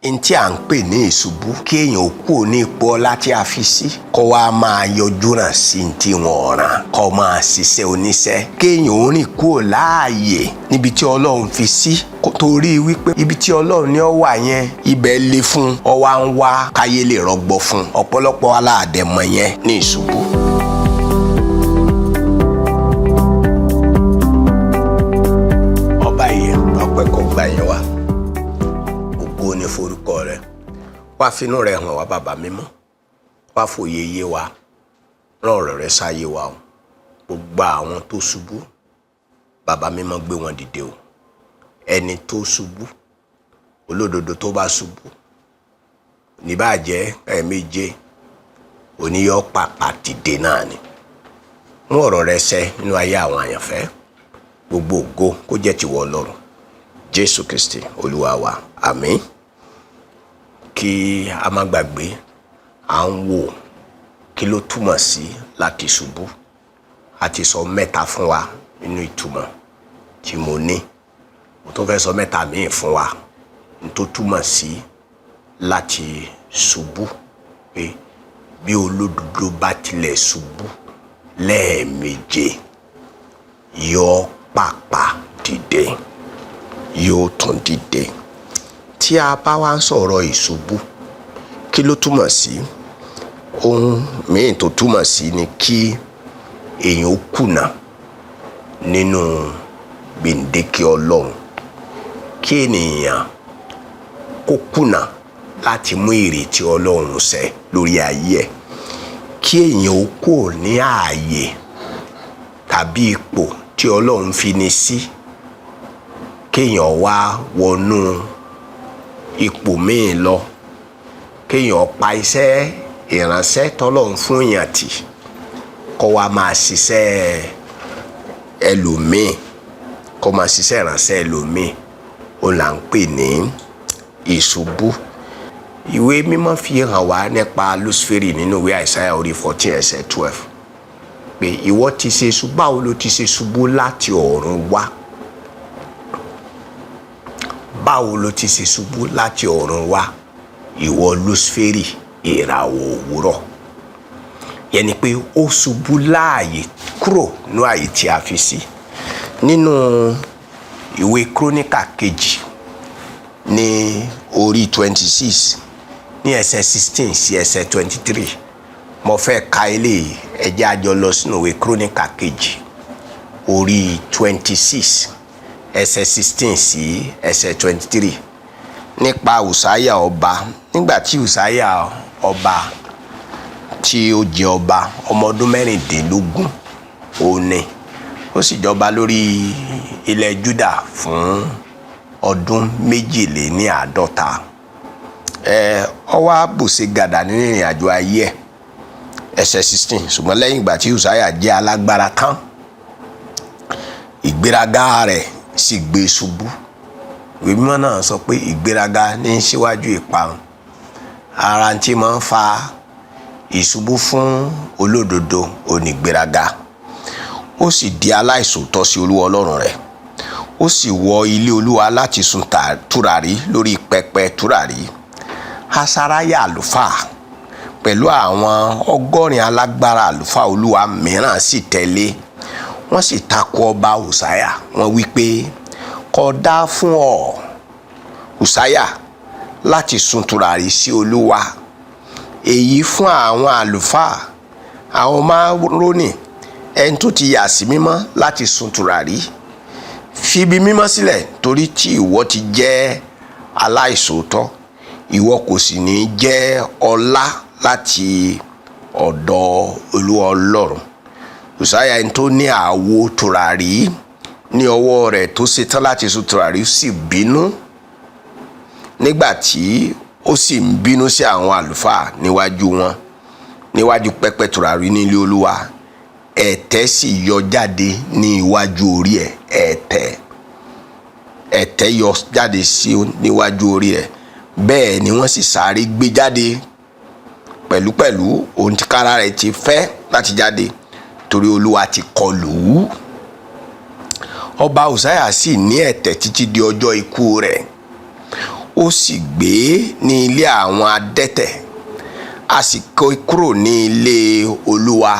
N tí à ń pè ní ìṣubú, kí èèyàn ó kúrò ní ipò ọlá tí a fi sí, kó wá máa yọjú ràn sí tí wọn ràn, kó máa ṣiṣẹ́ oníṣẹ́, kéèyàn ó rìn kúrò láàyè níbi tí Ọlọ́run fi sí, torí wípé ibi tí Ọlọ́run ní ọ wà yẹn, ibẹ̀ le fún ọ, wá ń wá káyé lè rọgbọ fún ọ̀pọ̀lọpọ̀ aláàdẹ̀mọ̀ yẹn ní ìṣubú. Ọba yìí, ọpẹ́ kò gbà yẹn wá, ògo ni forúkọ rẹ. Wá finú rẹ hàn wá, bàbá mímọ́, wá fòye yé wa, rán ọ̀rọ̀ rẹ sáyé wa o. Gbogbo àwọn tó ṣubú, bàbá mímọ́, gbé wọn dìde o. Ẹni tó ṣubú, olódodo tó bá ṣubú, níbàjẹ́ ẹ̀ẹ̀méje oníyọ́ pàpà dìde náà ni. Mú ọ̀rọ̀ rẹ ṣẹ nínú ayé àwọn àyànfẹ́. Gbogbo ògo kó jẹ́ tìwọ Ọlọ́run. Jésù Kristi Olúwa wa, àmín. Kí a má gbàgbé, à ń wò kí ló túmọ̀ sí láti ṣubú. A ti sọ mẹ́ta fún wa nínú ìtumọ̀ tí mo ní. Mo tún fẹ́ sọ mẹ́ta míì fún wa ní tó túmọ̀ sí láti ṣubú, pé bí olódodo bá tilẹ̀ ṣubú lẹ́ẹ̀méje, yóò pàpà dìde, yóò tún dìde. Tí a bá wá ń sọ̀rọ̀ ìṣubú, kí ló túmọ̀ sí? Ohun míì tó túmọ̀ sí ni kí èèyàn ó kùnà nínú gbèǹdéke Ọlọ́run, kí ènìyàn kó kùnà láti mú ìrètí Ọlọ́run ṣẹ lórí ayé ẹ̀, kí èèyàn ó kúrò ní ààyè tàbí ipò tí Ọlọ́run fi ni sí, kéèyàn wá wọnú ipò míì lọ, kéèyàn pa iṣẹ́ ìránṣẹ́ tọ́lọ́run fún èèyàn tì, kó wá máa ṣiṣẹ́ ẹlòmíì, kó máa ṣiṣẹ́ ìránṣẹ́ ẹlòmíì, ó là ń pè ní ìṣubú. Ìwé mímọ́ fi hàn wá nípa Lúsíférì nínú ìwé Àìsáyà orí 14 ẹsẹ̀ 12, pé ìwọ ti ṣe ṣubú, báwo ló ti ṣe ṣubú láti ọ̀run wá? Báwo ló ti ṣe ṣubú láti ọ̀run wá, ìwọ Lúsíférì, ìràwọ̀ òwúrọ̀? Yẹn ni pé ó ṣubú láàyè, kúrò ní ààyè tí a fi sí. Nínú ìwé Króníkà kejì ní orí 26 ní ẹsẹ̀ 16 sí ẹsẹ̀ 23, mo fẹ́ ka eléyìí. Ẹ jẹ́ a jọ lọ sínú ìwé Króníkà kejì orí 26 ẹsẹ̀ 16 sí ẹsẹ̀ 23, nípa Ùsáyà ọba. Nígbà tí Ùsáyà ọba tí ó jẹ ọba, ọmọ ọdún 16 òun ni ó sì jọba lórí ilẹ̀ Júdà fún ọdún 52. Ó wá bùṣe gàdà nínú ìrìn àjò ayé ẹ̀. Ẹsẹ̀ 16: ṣùgbọ́n lẹ́yìn ìgbà tí Ùsáyà jẹ́ alágbára tán, ìgbéraga rẹ̀ sì gbé ṣubú. Ìwé mímọ́ náà sọ pé ìgbéraga ní síwájú ìparun. Ara tí máa ń fa ìṣubú fún olódodo onígbéraga. Ó sì di aláìṣòótọ́ sí Olúwa Ọlọ́run rẹ̀, ó sì wọ ilé Olúwa láti sun tùràrí lórí pẹpẹ tùràrí. Asaraya àlùfáà pẹ̀lú àwọn 80 alágbára àlùfáà Olúwa mìíràn sì tẹ̀lé, wọ́n sì takò ọba Ùsáyà. Wọ́n wí pé, kò dá fún ọ, Ùsáyà, láti sun tùràrí sí Olúwa, èyí fún àwọn àlùfáà, àwọn Áárónì, ẹni tó ti yà sí mímọ́, láti sun tùràrí. Fi ibi mímọ́ sílẹ̀, torí tí ìwọ ti jẹ́ aláìṣòótọ́, ìwọ kò sì ní jẹ́ ọlá láti ọ̀dọ̀ Olúwa Ọlọ́run. Ùsáyà, ẹni tó ní àwo tùràrí ní ọwọ́ rẹ̀, tó ṣetán láti sun tùràrí, sì bínú. Nígbà tí ó sì ń bínú sí àwọn àlùfáà níwájú wọn, níwájú pẹpẹ tùràrí nílé Olúwa, ẹ̀tẹ́ sì yọ jáde ní iwájú orí ẹ̀. Ẹ̀tẹ́ yọ jáde sí níwájú orí ẹ̀. Bẹ́ẹ̀ ni wọ́n sì sáré gbé jáde pẹ̀lúpẹ̀lú ohun tí kára rẹ̀ ti fẹ́ láti jáde, torí Olúwa ti kọlù ú. Ọba Ùsáyà sì ní ẹ̀tẹ̀ títí di ọjọ́ ikú rẹ̀. Ó sì gbé ní ilé àwọn adẹ́tẹ̀, a sì kó kúrò ní ilé Olúwa.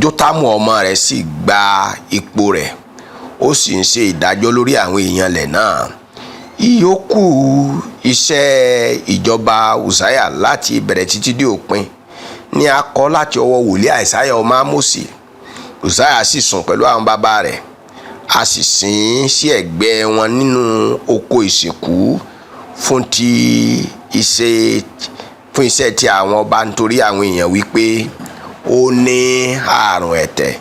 Jótámù ọmọ rẹ̀ sì gba ipò rẹ̀, ó sì ń ṣe ìdájọ́ lórí àwọn èèyàn ilẹ̀ náà. Ìyókù iṣẹ́ ìjọba Ùsáyà láti ìbẹ̀rẹ̀ títí dé òpin ní a kọ láti ọwọ́ wòlíì Àìsáyà ọmọ Ámósì. Ùsáyà sì sùn pẹ̀lú àwọn bàbá rẹ̀, a sì sin ín sí ẹ̀gbẹ́ wọn nínú oko ìsìnkú fún ti iṣẹ́, fún iṣẹ́ ti àwọn ọba, nítorí àwọn èèyàn wípé ó ní àrùn ẹ̀tẹ̀.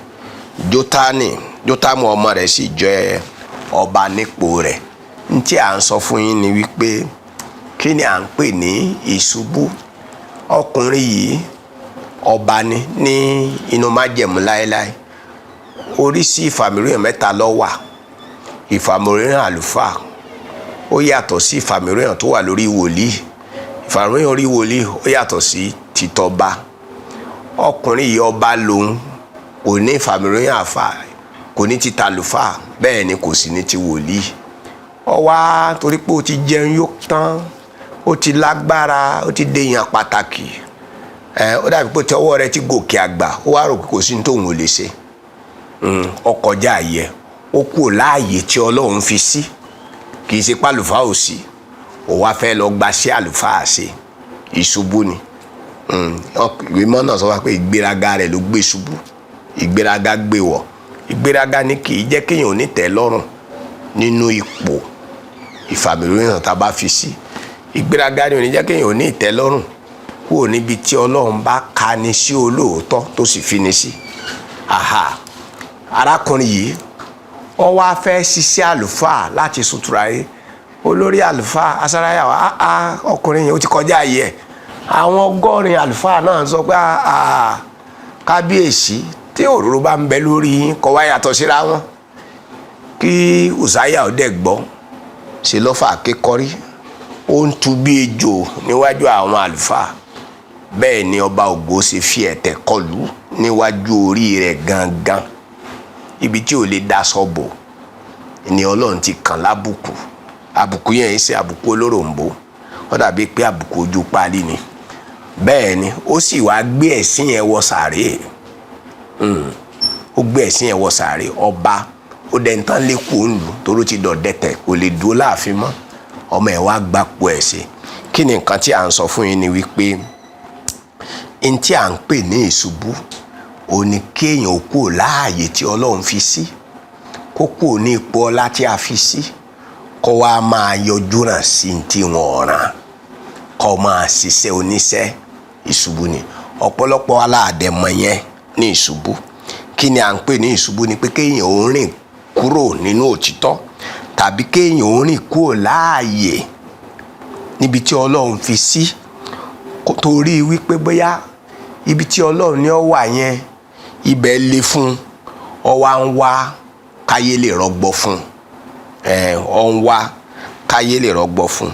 Jótámù ọmọ rẹ̀ sì jẹ́ ọba nípò rẹ̀. N tí à ń sọ fún yín ni wípé, kí ni à ń pè ní ìṣubú? Ọkùnrin yìí, ọba ni ní inú májẹ̀mú láéláé. Oríṣi ìfàmìíràn mẹ́ta ló wà. Ìfàmìíràn àlùfáà ó yàtọ̀ sí ìfàmìíràn tó wà lórí wòlíì. Ìfàmìíràn orí wòlíì ó yàtọ̀ sí títọba. Ọkùnrin yìí, ọba lòun, kò ní ìfàmìíràn àfà, kò ní ti tàlùfáà, bẹ́ẹ̀ ni kò sì ní ti wòlíì. Ó wá torí pé ó ti jẹun yó tán, ó ti lágbára, ó ti dèèyàn pàtàkì, ẹ ó dàbí pé tọwọ́ rẹ̀ ti gòkè àgbà. Ó wá rò pé kò sí ní tóun ò lè ṣe. Ó kọjá àyè, ó kúrò láàyè tí Ọlọ́run fi sí. Kì í ṣe pàlùfáà ò sí, ó wá fẹ́ lọ gbaṣẹ́ àlùfáà ṣe. Ìṣubú ni. Ìwé mọ́ náà sọ wá pé ìgbéraga rẹ̀ ló gbé ṣubú, ìgbéraga gbé wọ̀. Ìgbéraga ni kì í jẹ́ kéèyàn ní tẹ́ lọ́rùn nínú ipò ìfàmìlóyìn tá a bá fi sí. Ìgbéraga ni ò ní jẹ́ kéèyàn ní ìtẹ́lọ́rùn kúrò níbi tí Ọlọ́run bá ka ni sí olóòótọ́ tó sì fi ni sí. Aha, arákùnrin yìí, ó wá fẹ́ ṣiṣẹ́ àlùfáà láti sutura yìí. Olórí àlùfáà Asaraya wa, ọkùnrin yìí, ó ti kọjá ayé ẹ̀. Àwọn 80 àlùfáà náà sọ pé, kábíyèsí, tí òróró bá ń bẹ lórí yín, kó wá yàtọ̀ síra wọn. Kí Ùsáyà ó dẹ̀ gbọ́, ṣe lọ́fà kékọ́rí, ó ń tu bí ejò níwájú àwọn àlùfáà. Bẹ́ẹ̀ ni ọba ògo ṣe fi ẹ̀tẹ̀ kọlù níwájú orí rẹ̀ gangan, ibi tí ò lè daṣọ bò ni Ọlọ́run ti kàn lábùkù. Àbùkù yẹn ń ṣe àbùkù olóròǹbó, ó dàbí pé àbùkù ojú páálí ni. Bẹ́ẹ̀ ni ó sì wá gbé ẹ̀sìn yẹn wọ sàárè. Ó gbé ẹ̀sìn yẹn wọ sàárè. Ọba ó dẹ̀ ń tán lẹ́kọ̀ọ́ ń lù toró ti dọ̀dẹ̀tẹ̀, kò lè dúró láàfin mọ́. Ọmọ ẹ̀ wá gbapò ẹ̀ sí. Kí ni nǹkan tí à ń sọ fún yín ni wípé, n tí à ń pè ní ìṣubú, ó ní kéèyàn ó kúrò láàyè tí Ọlọ́run fi sí, kó kúrò ní ipò ọlá tí a fi sí, kó wá máa yọjú ràn sí tí wọ́n ràn, kó máa ṣiṣẹ́ oníṣẹ́. Ìṣubú ni. Ọ̀pọ̀lọpọ̀ aláàdẹ̀mọ̀ yẹn ní ìṣubú. Kí ni à ń pè ní ìṣubú? Ni pé kéèyàn ó rìn kúrò nínú òtítọ́, tàbí kéèyàn ó rìn kúrò láàyè níbi tí Ọlọ́run fi sí, torí wípé bóyá ibi tí Ọlọ́run ní ọ wà yẹn, ibẹ̀ le fún ọ, wá ń wá káyé lè rọgbọ fún ẹ, ọ ń wá káyé lè rọgbọ fún.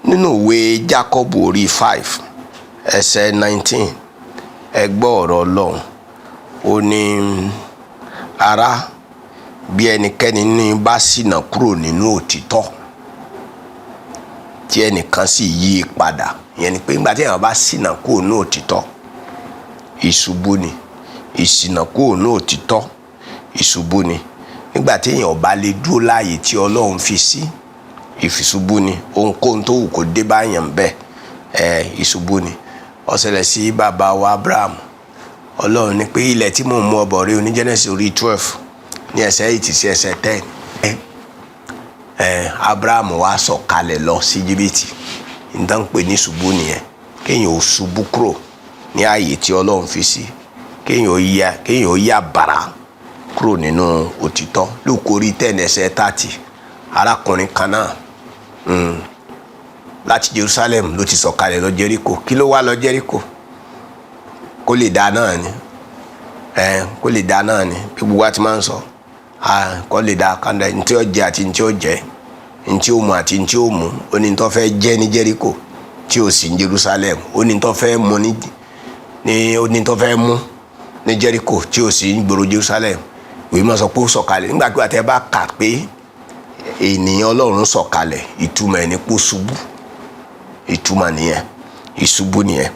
Nínú ìwé Jákọ́bù orí 5 ẹsẹ̀ 19, ẹ gbọ́ ọ̀rọ̀ Ọlọ́run. Ó ní, "Ará, bí ẹnikẹ́ni ní bá ṣìnà kúrò nínú òtítọ́, tí ẹnìkan sì yí i padà." Ìyẹn ni pé nígbà tí èèyàn bá ṣìnà kúrò nínú òtítọ́, ìṣubú ni. Ìṣìnà kúrò nínú òtítọ́, ìṣubú ni. Nígbà tí èèyàn bá lè dúró láàyè tí Ọlọ́run fi sí, ìfìṣubú ni. Ohunkóhun tó wù kó dé báyàn bẹ́ẹ̀, ẹ ìṣubú ni. Ó ṣẹlẹ̀ sí bàbá wa Abraham. Ọlọ́run ní pé ilẹ̀ tí mò ń mú ọ bọ̀ rí oní Genesis orí 12 ní ẹsẹ̀ 8 sí ẹsẹ̀ 10. Ẹ Abraham wá sọ̀kalẹ̀ lọ sí Íjíbítì. Nítorí pé ní ṣubú nìyẹn, kéèyàn ò ṣubú kúrò ní ààyè tí Ọlọ́run fi sí, kéèyàn ó yà bàrà kúrò nínú òtítọ́. Lúùkù orí 10 ẹsẹ̀ 30, arákùnrin kan náà láti Jerusalem ló ti sọ̀kalẹ̀ lọ Jericho. Kí ló wá lọ Jericho? Kó lè dá náà ni. Ẹ kó lè dá náà ni. Bí gbogbo wa ti máa ń sọ, kó lè dá kanda, ntí ó jẹ àti ntí ó jẹ, ntí ó mu àti ntí ó mu. Ó ní tó fẹ́ jẹ ní Jericho tí ó sì ní Jerusalem. Ó ní tó fẹ́ mu ní ó ní tó fẹ́ mú ní Jericho tí ó sì ní gbòòrò Jerusalem. Ìwé máa sọ pé ó sọ̀kalẹ̀. Nígbàkigbà tẹ́ bá kà pé Ènìyàn Ọlọ́run sọ̀kalẹ̀, ìtumọ̀ ẹ̀ ní kó ṣubú. Ìtumọ̀ nìyẹn, ìṣubú nìyẹn.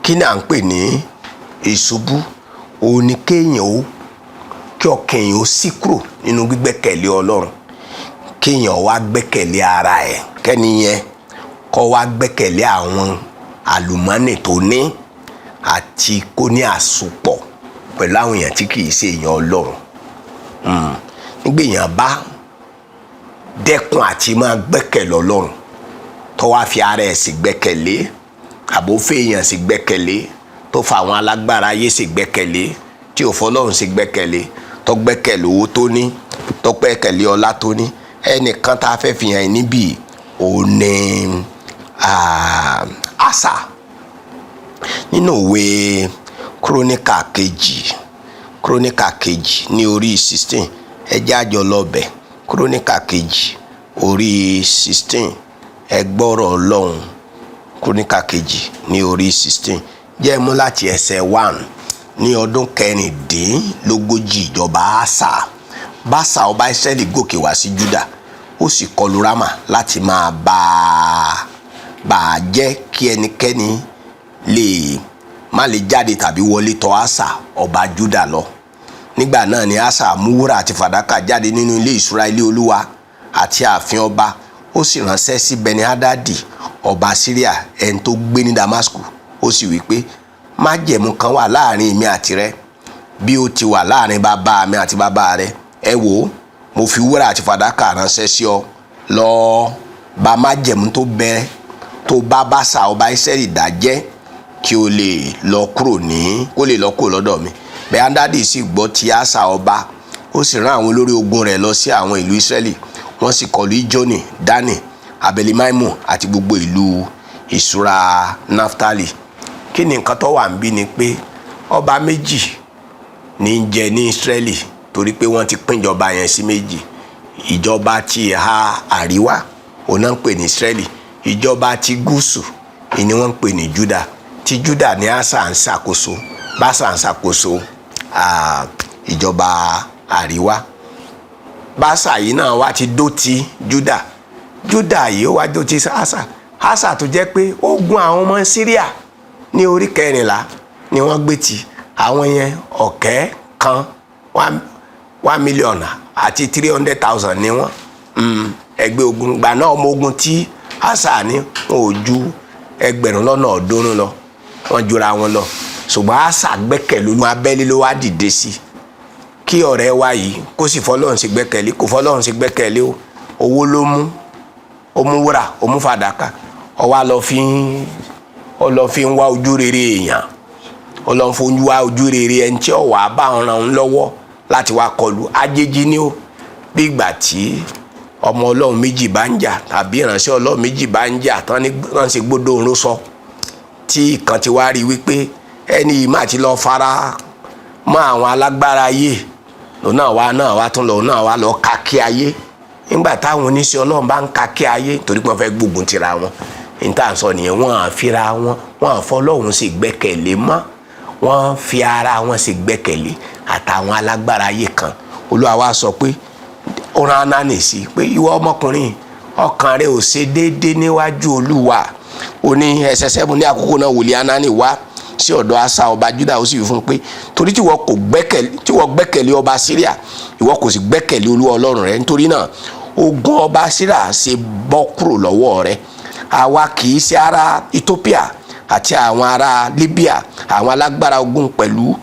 Kí ni à ń pè ní ìṣubú? Òun ni kéèyàn ó kí ọkàn èèyàn ó ṣí kúrò nínú gbígbẹ́kẹ̀lé Ọlọ́run, kéèyàn wá gbẹ́kẹ̀lé ara ẹ̀, kẹ́ni yẹn kó wá gbẹ́kẹ̀lé àwọn àlùmọ́nì tó ní, àti kó ní àsopọ̀ pẹ̀lú àwọn èèyàn tí kì í ṣe èèyàn Ọlọ́run. Nígbà èèyàn bá dẹ́kun àti máa gbẹ́kẹ̀lé Ọlọ́run, tó wá fi ara ẹ̀ sì gbẹ́kẹ̀lé, àbófẹ́ èèyàn sì gbẹ́kẹ̀lé, tó fa àwọn alágbára ayé sì gbẹ́kẹ̀lé, tí ò fọlọ́run sì gbẹ́kẹ̀lé, tó gbẹ́kẹ̀lé owó tó ní, tó gbẹ́kẹ̀lé ọlá tó ní. Ẹnìkan tá a fẹ́ fi hàn níbí òun ní Ásà. Nínú ìwé Króníkà kejì, Króníkà kejì ní orí 16, ẹ jẹ́ àjọ lọ́bẹ̀. Króníkà kejì orí 16, ẹ gbọ́rọ̀ Ọlọ́run. Króníkà kejì ní orí 16, jẹ́ mú láti ẹsẹ̀ 1. Ní ọdún 36 ìjọba Ásà, Báṣà ọba Ísírẹ́lì gòkè wá sí Júdà, ó sì kọlu Rámà láti máa bá a jẹ́ kí ẹnikẹ́ni lè má lè jáde tàbí wọlé tọ̀ Ásà ọba Júdà lọ. Nígbà náà ni Ásà mú wúrà àti fàdákà jáde nínú ilé ìṣúra ilé Olúwa àti ààfin ọba, ó sì ránṣẹ́ sí Beni-Hadadi ọba Síríà, ẹni tó gbé ní Damasku. Ó sì wí pé, májẹ̀mú kan wà láàrin èmi àti rẹ, bí ó ti wà láàrin bàbá mi àti bàbá rẹ. Ẹ wò ó, mo fi wúrà àti fàdákà ránṣẹ́ sí ọ. Lọ bá májẹ̀mú tó bẹ tó bá Báṣà ọba Ísírẹ́lì dá jẹ́, kí o lè lọ kúrò ní kó lè lọ kúrò lọ́dọ̀ mi. Bẹ́ẹ̀ sì gbọ́ ti Ásà ọba, ó sì rán àwọn olórí ogun rẹ̀ lọ sí àwọn ìlú Ísírẹ́lì. Wọ́n sì kọlu Ijoni, Dani, Abelimaimu àti gbogbo ìlú ìṣúra Naftali. Kí ni nǹkan tó wà ń bí ni pé ọba méjì ní í jẹ ní Ísírẹ́lì, torí pé wọ́n ti pín ìjọba yẹn sí méjì. Ìjọba ti ìhà àríwá, òun náà ń pè ní Ísírẹ́lì. Ìjọba ti gúúsù ni wọ́n ń pè ní Júdà. Ti Júdà ní Ásà ń ṣàkóso, Báṣà ń ṣàkóso ìjọba àríwá. Báṣà yìí náà wá ti dó ti Júdà. Júdà yìí ó wá dó ti Ásà. Ásà tó jẹ́ pé ogun àwọn ọmọ Síríà ní orí 14 ni wọ́n gbé ti àwọn yẹn, 40,000, 1,300,000 ni wọ́n. Ẹgbẹ́ ogun gbà náà, ọmọ ogun tí Ásà ní, wọn ò ju 300,000 lọ. Wọ́n jura wọn lọ, ṣùgbọ́n Ásà gbẹ́kẹ̀lé olú abẹ́lé ló wá dìde sí kí ọ̀rẹ́ wa yìí kó sì fọlọ́run sí gbẹ́kẹ̀lé. Kò fọlọ́run sí gbẹ́kẹ̀lé o. Owó ló mú, ó mú wúrà, ó mú fàdákà, ó wá lọ fi ń ó lọ fi ń wá ojú rere èèyàn, ó lọ fi ń wá ojú rere ẹni tí ó wàá bá ràn án lọ́wọ́ láti wá kọlu àjèjì ni ó. Bí ìgbà tí ọmọ Ọlọ́run méjì bá ń jà tàbí ìránṣẹ́ Ọlọ́run méjì bá ń jà tán ní wọ́n ṣe gbódò ń sọ, tí ìkan ti wá rí wípé ẹni yìí má ti lọ fara mọ́ àwọn alágbára ayé, lòun náà wá tún lòun náà wá lọ kakí ayé. Nígbà táwọn oníṣẹ́ Ọlọ́run bá ń kakí ayé torí pé wọ́n fẹ́ gbógun tira wọn, ní tá à ń sọ nìyẹn. Wọ́n á fira wọn, wọ́n á fọlọ́run sì gbẹ́kẹ̀lé mọ́, wọ́n fi ara wọn sì gbẹ́kẹ̀lé àtàwọn alágbára ayé kan. Olúwa wa sọ pé ó rán Anani sí pé, ìwọ ọmọkùnrin, ọkàn rẹ ò ṣe déédéé níwájú Olúwa. Ó ní ẹsẹ̀ 7: ní àkókò náà, wòlíì Anani wá sí ọ̀dọ̀ Asa ọba Juda, ó sì wí fún un pé, torí tí wọ́n kò gbẹ́kẹ̀lé, tí wọ́n gbẹ́kẹ̀lé ọba Síríà, ìwọ kò sì gbẹ́kẹ̀lé Olúwa Ọlọ́run rẹ, nítorí náà ogun ọba Síríà ṣe bọ́ kúrò lọ́wọ́ rẹ. Àwa kì í ṣe ará Ethiopia àti àwọn ará Libya, àwọn alágbára ogun pẹ̀lú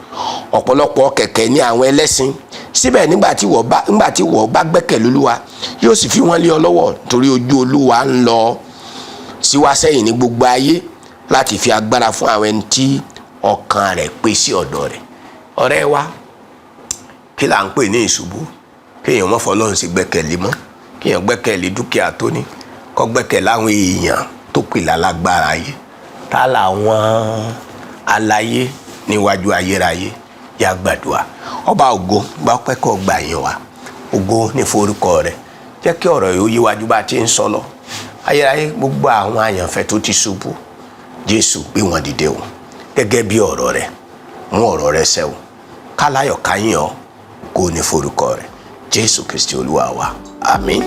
ọ̀pọ̀lọpọ̀ kẹ̀kẹ́ ní àwọn ẹlẹ́ṣin? Síbẹ̀ nígbà tí wọ́n bá gbẹ́kẹ̀lé Olúwa, yóò sì fi wọ́n lé ọ lọ́wọ́, torí ojú Olúwa ń lọ síwá sẹ́yìn ní gbogbo ayé láti fi agbára fún àwọn ẹni tí ọkàn rẹ̀ pé sí ọ̀dọ̀ rẹ̀. Ọ̀rẹ́ wa, kí là ń pè ní ìṣubú? Kéèyàn mọ́ fọlọ́run sí gbẹ́kẹ̀lé mọ́, kéèyàn gbẹ́kẹ̀lé dúkìá tó ní, kó gbẹ́kẹ̀lé àwọn èèyàn tó pè lálágbára ayé. Tá làwọn aláyé níwájú ayérayé? Yá gbàdúrà. Ọba ògo, gba ọpẹ́, kó gbà yín wa. Ògo ní forúkọ rẹ̀. Jẹ́ kí ọ̀rọ̀ yìí ó yíwájú bá ti ń sọ lọ. Ayérayé, gbogbo àwọn àyànfẹ́ tó ti ṣubú, Jésù, gbé wọn dìde o, gẹ́gẹ́ bí ọ̀rọ̀ rẹ̀. Mú ọ̀rọ̀ rẹ̀ ṣẹ o, káláyọ̀ káyìn ọ́. Kó ní forúkọ rẹ̀. Jésù Kristi Olúwa wa, Àmín.